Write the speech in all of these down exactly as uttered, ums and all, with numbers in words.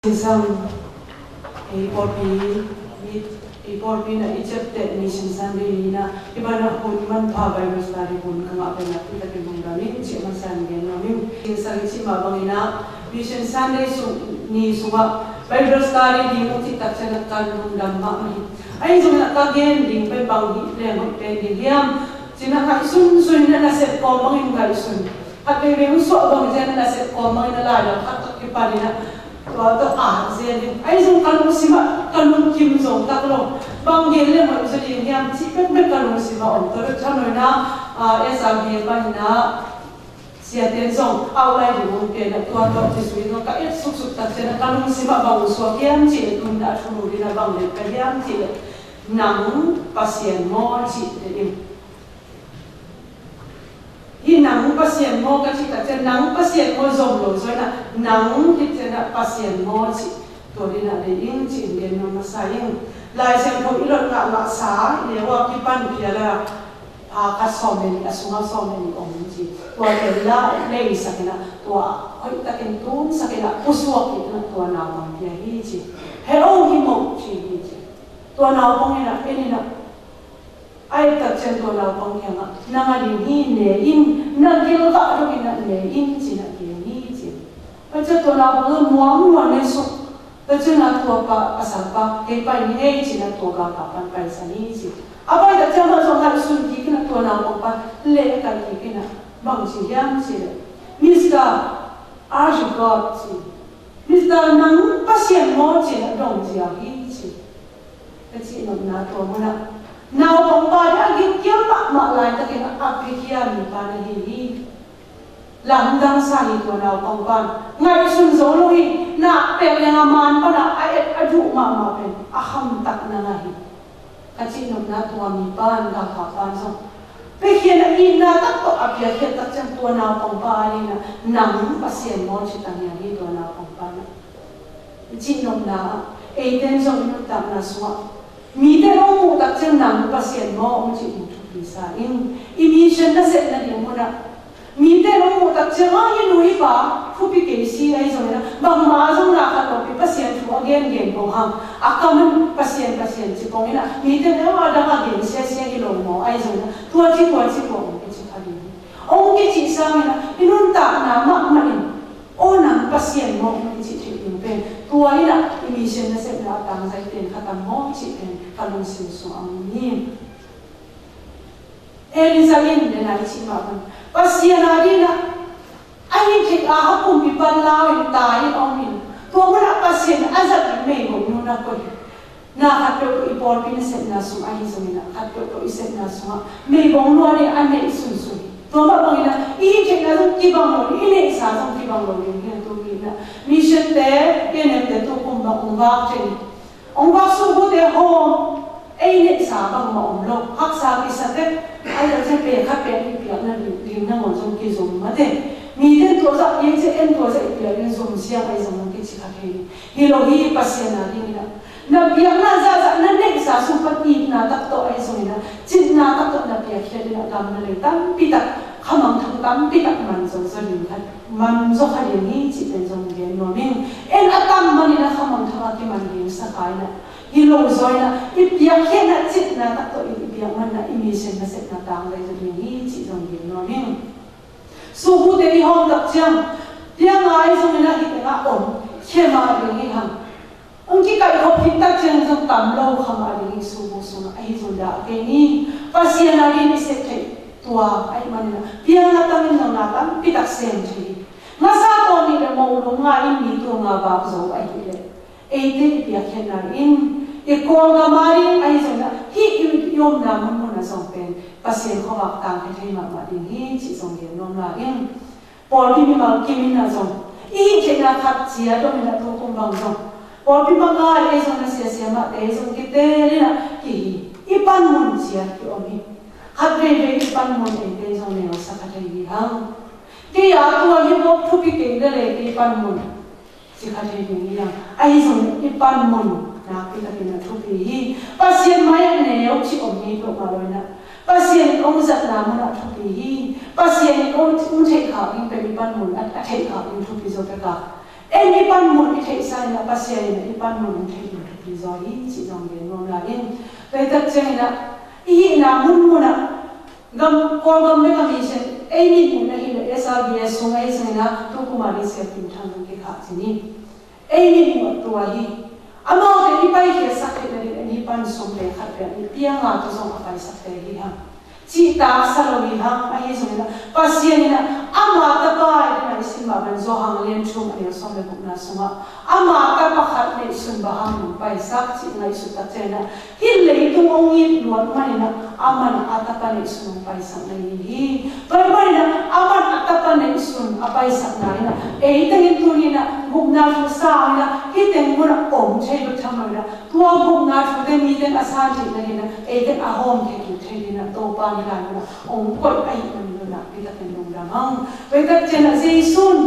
Sinsang, ei pawlpi, ei pawlpi na i ciapteh Mission Sunday ni na, i banah hun manpha Bible study hun ka ngah pen a, i takin hong dam in, ciah masa in gen nuam in. Sinsang i cih mah bangin a, Mission Sunday sung, ni sungah Bible study ding uh cih tak ciang a kan lungdam mahmah hi. Ahi zongin a ka gen ding pen bang hi leng hoih pen ding hiam? Cih na ngaihsun sun in a nasep kawm bangin ngaihsun. Khat veivei hong suah bang ciang a nasep kawm bangin a lai lam khat tawh kipan in a tua tawh a zen in. Ahi zong ka lungsim ah ka lungkim zo tak lo. Bang gen leng hoih zaw ding hiam cih pekpek ka lungsim ah om. Tua tawh thanuaina, ah, S R V panin a siate zong outline ding hong pen a tua tawh Jesuh in zong ka et suksuk tak ciang a ka lungsim ah bang suak hiam cih leh tun a thulu ding a bang leh ka hiam cih leh nang Pasian maw cih te in. Hih nang Pasian maw ka cih tak ciang nang Pasian maw zom lo zaw in a nang cih ciang a Pasian maw cih tua ding a dei ing cih in gen nuam masa ing. Lai Siangtho i lot ngah ngah sa i neu a kipan phial a pha khat sawm le nih a sungah sawm le nih om in ci. Tua pen la lei sak in a tua hoih takin tum sak in a pusuak in a tua naupang pia hi ci. He o hi mo ci hi ci. Tua naupang in a en in a Ai tak ciang tua naupang kiangah nang a ding hi ne in, na gil kah dongin a ne in ci-in a gen hi ci. Tua ciang tua naupang zong muang muang ne suk. Tua ciang a tua pa, pasal pa, kei pai ni ei ci-in a tua galkap pan paisan hi ci. A pai tak ciang amah zong ngaihsun kik in a tua naupang pa leh kai kik in a bang ci hiam ci leh, Mister, are you God ci. Mister, nang Pasian maw ci-in a dong ziau hi ci. Ka cihnopna tua munah naupangpa nih a gilkial mahmah laitakin a piakhia mipa na hi hi. Lamdang sa hi tua naupangpa. Ngaihsun zo lo hi. Na pek leng a man pana a et a duh mahmah pen a hamtak na ngah hi. Ka cihnopna tua mipa in galkappa in zong piakhia na itna tak tawh a piakhia tak ciang tua naupangpa a dingin a nang Pasian maw ci tanghiang hi tua naupangpa na. I cihnopna ah eite in zong i nuntakna sungah mite in hong muh tak ciang nang Pasian maw hong cih ding thupi sa in. I mission nasep nading munah mite in hong muh tak ciang a hi nu hi pa thupi kei si ahi zongin a bangmah a zong na khat lopi Pasian thu a gengen pong hang a kam in Pasian Pasian ci pong in a mite in a dang a gen siasia hi lo maw ahi zongin a tua ci tua ci tua hong kici kha ding hi. Hong kici sangin a i nuntakna mahmah in Aw nang Pasian maw hong cih theih ding pen tua in a i mission nasepna a tangzai pen kha tam maw cih pen ka lungsim sung a om hi. Elijah in le nai cih mah bang Pasian a ding a a hi theih a ha pumpi pan lau in tai in a om in tua munah Pasian a zat in meibong nu na koih hi. Na khat peuhpeuh i pawlpi nasepna sung ahi zongin a khat peuhpeuh i sepna sungah meibong nu a neih a neih sunsun hi. Tua mah bangin a i hih theihna zong kibang lo ding i neihsa zong kibang lo ding hi a tu mi in a mission te P N M te tu kum bang hong vak thei hi. Hong vak suhbute hawm ei neihsa bangmah om lo haksa kisa tek. Ahi zong ciang pe khat pe i piakna ding nangawn zong kizom mate. Mite in tua zah piak ciang en tua zah i piak ding zom siang ahi zong zong kici kha thei hi. Hi lo hi Pasian a dingin a Na biakna zahzah na neihsa sung pan itna tak tawh ahi zongin a citna tak tawh na piakhia ding a gam na lei tampi tak khamangthang tampi tak man zo zaw ding khat man zaw kha ding hi cih pen zong gen nuam ing. En a tam manin a khamangthang a kiman ding sa kha in a hi lo zaw in a i piakhia na citna tak tawh i piak man a i mission na sepna tang lei zaw ding hi cih zong gen nuam ing. Suhbute i hawm tak ciang piang a ahi zongin a hi tengah om khia mah ding hi hang. Hong kikaih khop khit tak ciang zong tam lo kha mah ding hi subu sungah ahi zong dah kei ni. Pasian a ding i sep theih tua ahih manin a piang a tangin zong na tampi tak sem thei hi. Ngasa tawh nih le moh lum nga in mi tua nga vak zo ahih leh eite i piakkhiatna in i Kawlgam a ding ahi zongin a hih i omna munmun ah zong pen Pasian khuavak tangkhia thei mahmah ding hi cih zong gen nuam lai ing. Pawlpi mimal kim in a zong i hih theihna khat ciat om in a tu kum bang zong pawlpi bang a ei zong na siasia mahte ei zong kitel in a kihi i panmun ciat ki om hi. Khat veivei i panmun eite zong neu sa kha thei hi hang. Kei a tua hi mawk thupi kei na le kei panmun ci kha thei ding hi hang. Ahi zong i panmun nakpi takin a thupi hi. Pasian mai ah neu ci om hi peuhmah lo in a Pasian in hong zatna mun ah thupi hi. Pasian in hong theihkhak ding pen i panmun a theihkhak ding thupi zo pek a En i panmun i theihsa in ah Pasian in ah i panmun hong thei ding thupi zaw hi cih zong gen nuam lai ing. Tua hi tak ciangin ah i hihna munmun ah gam, Kawlgam le gam i sen ei mitmuh na hi le S R B S sung ei sangin ah tu kum a ding Sia Kim Thang zong kikhah cin hi. Ei mitmuh tua hi. Amaute i paikhiatsak theih nading en i pan sum le khat pek nih pianga tu zong a paisak te hi hang. Cihtak sa lo hi hang, ahi zongin ah Pasian in ah ama tapa i ding a i sim mah bang Johan lian thum a neu sawm le gukna sungah ama tapa khat neihsun bang hang nong paisak cih ngaihsut tak ciangin ah hih leitung hong it luat manin ah aman a tapa neihsun hong paisak na hi hi. Tua hi manin ah aman a tapa neihsun a paisakna in ah ei tengin tuni in ah gupna thu sang in ah hih teng mun ah om thei bek tham lo in ah tua gupna thute mite in a san theih nading in ah eite in a hawm thei kik thei ding in ah Topa in hih lai mun ah hong koih ahih manin ah nakpi takin lungdam hang. Tua hi tak ciangin ah Jesu in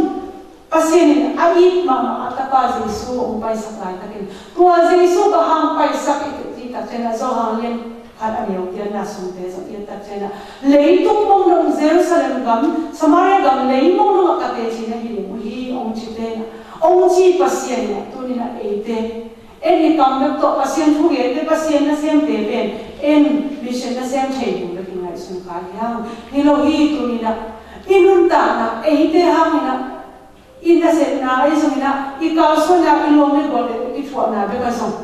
Pasian in a it mahmah a tapa Jesu hong paisak laitakin tua Jesu bang hang paisak i cih tak ciangin ah Johan lian khat a neu giatna sungte zong i et tak ciangin ah leitung mong dong Jerusalem gam Samaria gam lei mong dong ah ka teci na hi ding uh hi hong ci te in ah hong ci Pasian in ah tuni in ah eite en i kam bek tawh Pasian thu gen te Pasian nasemte pen en mission nasem thei ding bek in ngaihsun kha hi hang. Hi lo hi tuni in ah i nuntakna eite hangin ah i nasepna ahi zongin ah i kalsuanna i lawm le gualte i thuahna bek a zong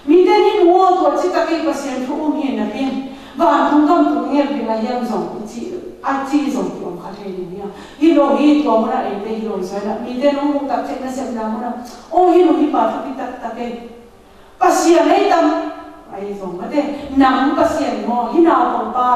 mite in hi mu aw tua citak i Pasian thu um hi napi in vantung gam tung ngel ding a hiam zong i ci a ci zong ki om kha thei ding hi hang. Hi lo hi tua mun ah eite hi lo i zaw in ah mite in hong muh tak ciang nasepna mun ah aw hi lo hi pa thupi taktak ei. Pasian ei tam ahi zong mate nang Pasian maw hi naupang pa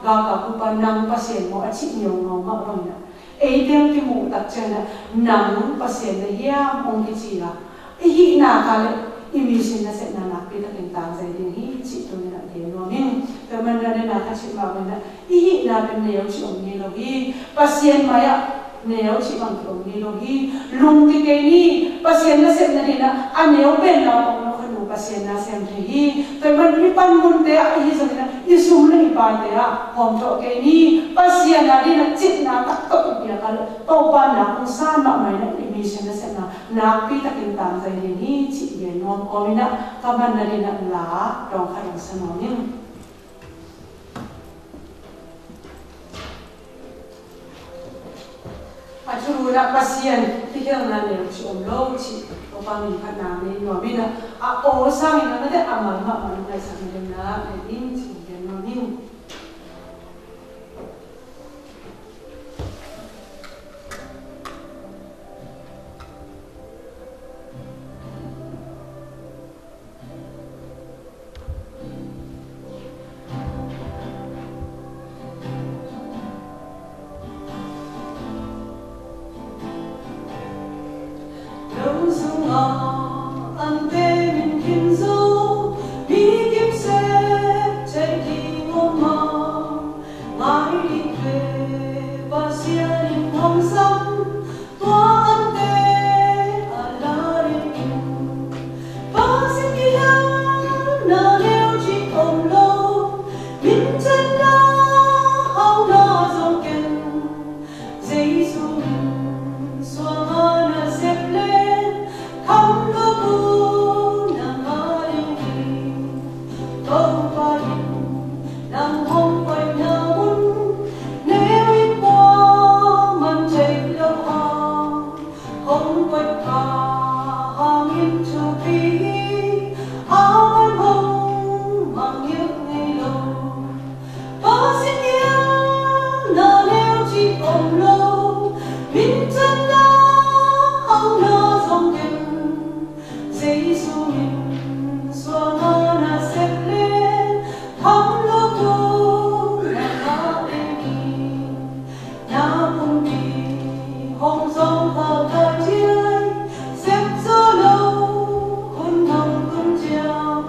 galkap upa nang Pasian maw a cih ngiaungau mah bangin ah eite hong kimuh tak ciangin ah nang Pasian na hiam hong kici a i hihna kha le i mission nasepna nakpi takin tangzai ding hi cih tuni in ah gen nuam ing. Tua man na nena kha cih mah bangin ah i hihna pen neu cih om ngei lo hi. Pasian mai ah neu cih bang ki om ngei lo hi. Lungki kei ni. Pasian nasepna ding ah a neu pen naupang lo khat nu Pasian na sem thei hi. Tua man i panmunte ah ahi zongin ah i sum le i paite ah hawm thawh kei ni. Pasian a ding ah citna taktak i piak a Topa na hong san mahmah in ah i mission nasepna nakpi takin tangzai ding hi cih gen nuam kawmin ah ka man nading ah la dawng khat hong sa nuam ing. A thulu in ah Pasian kikhelna neu cih om lo cih Topa min phatna nei nuam in ah a pawl sangin a mate a mal mahmah nong ngaihsak nading na nei ding cih gen nuam ing. Lo zong a ante min khin zo mi kim se thei ding om a ngai ding ve Pasian in hong sam. Tua ante a la dingin Pasian kihelna neu cih om lo, minthangna hauhna zong ken. Jesu min suang a na sep leng kham lo bu na ngah ding hi. Topa in nang hong koihna mun neu in kuaman thei lo a hong koih kha hangin thupi hi. A man hong mangngilh ngei lo. Pasian kihelna neu cih om lo, minthangna hauhna zong ken. Jesu min suang a na sep leng kham lo bu na ngah ding hi. Na pumpi hong zong kha kai ciang sep zo lo hun hong tun ciang.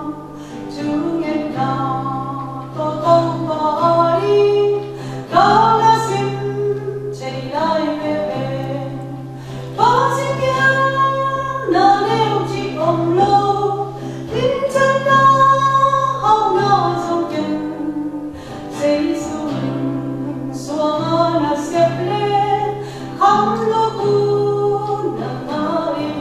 Thungetna tawh Topa a ding kal a sim thei lai veve. Pasian kihelna neu cih om lo, minthangna hauhna zong ken. Jesu min suang a na sep leng kham lo bu na ngah ding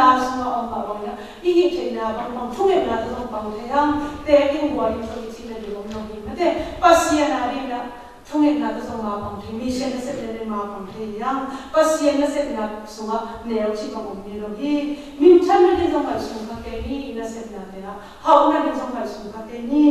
a sungah om mah bangin ah i hih theihna bangbang thungetna tawh zong pang thei hang. Tekin buai in tawh i cihna ding om lo hi mate. Pasian a dingin ah thungetna tawh zong mapang thei, mission nasepna ding mapang thei hi hang. Pasian nasepna sungah neu cih bang om ni lo hi. Minthanna ding zong ngaihsun kha kei ni, i nasepnate ah hauhna ding zong ngaihsun kha kei ni.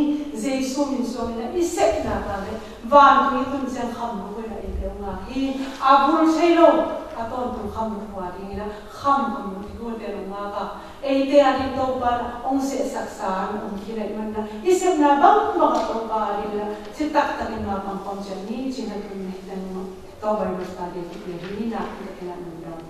Jesu min suangin ah i sepna ta le vantung i tun ciang kham luk uh in ah eite hong ngak hi. A bul thei lo, a tawntung kham luk uh a dingin ah kham kham luk i gulte hong ngak a, eite a ding Topa in ah hong sehsaksa in ah hong kinai man ah i sepna bangbang ah Topa a dingin ah citak takin mapang khawm ciat ni. Cih na tun ni teng mah Topa in ah study kik le hi ni. Na kitakin ah nundam.